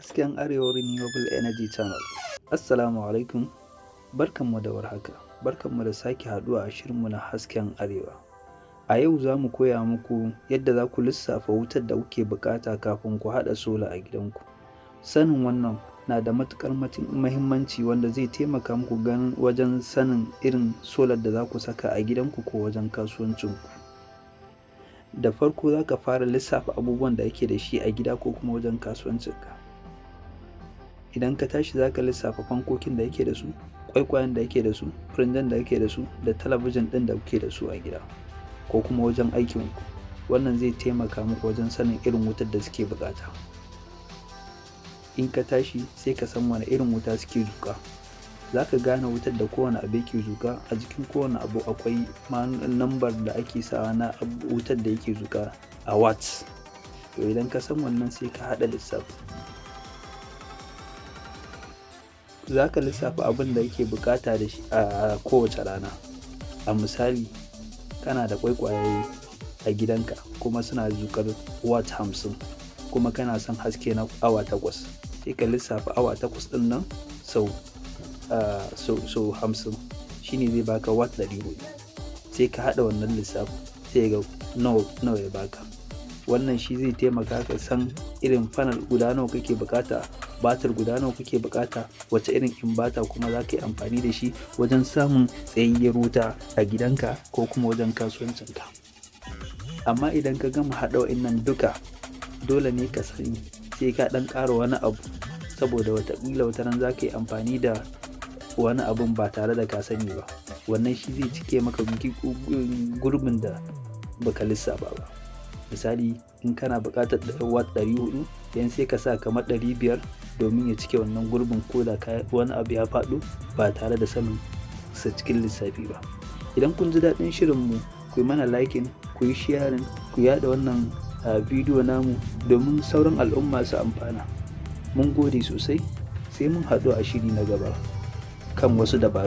Hasken Arewa Renewable Energy Channel. Assalamu alaikum, barkanmu da warhaka, barkanmu da sake haɗuwa a shirinmu na Hasken Arewa. A yau za mu koya muku yadda za ku lissafa wutar da kuke buƙata kafin ku haɗa sola a gidanku. Sanin wannan na da matuƙar muhimmanci, wanda zai taimaka muku ganin wajen sanin irin solar da za ku saka a gidanku ko wajen kasuwancinku. Da farko, za ka fara lissafa abubuwan da ake da shi a gida ko kuma wajen kasuwancinka. Idan ka tashi, za ka lissafa fankokin da ake da su, ƙwaikwayen da ake da su, firinjan da ake da su, da talabijin ɗin da kuke da su a gida ko kuma wajen aikinku. Wannan zai taimaka muku wajen sanin irin wutar da suke buƙata. In ka tashi, sai ka san wane irin wuta suke zuƙa. Za ka gane wutar da kowane abu yake zuƙa. A jikin kowane abu akwai lambar da ake sawa na wutar da yake zuƙa a watts. To, idan ka san wannan, sai ka haɗa lissafi. Za ka lissafa abin da yake buƙata da shi a kowace rana. A misali, kana da ƙwaiƙwaye a gidanka kuma suna zuƙar watt 50, kuma kana son haske na awa 8, sai ka lissafa awa 8 ɗin nan sau 50, shine zai baka watt 400. Sai ka haɗa wannan lissafin, sai ga nawa nawa ya baka. Wannan shi zai taimaka ka san irin panel guda nawa kake buƙata, batir guda nawa kake buƙata, wace irin inverter kuma za ka yi amfani da shi wajen samun tsayayyar wuta a gidanka ko kuma wajen kasuwancinka. Amma idan ka gama haɗa wa'innan duka, dole ne ka sani sai ka ɗan ƙara wani abu, saboda wataƙila wataran za ka yi amfani da wani abun ba tare da ka sani ba. Wannan shi zai cike maka gurbin da baka lissafa ba. Misali, in kana buƙatar watt 400, yan sai ka sa kamar 500 domin ya cike wannan gurbin, ko da wani abu ya faɗo ba tare da sanin sa cikin lissafi ba. Idan kun ji daɗin shirinmu, ku yi mana liking, ku yi sharing, ku yaɗa wannan bidiyo namu domin sauran al'umma su amfana. Mun gode sosai, sai mun haɗu a shiri na gaba kan wasu dabaru.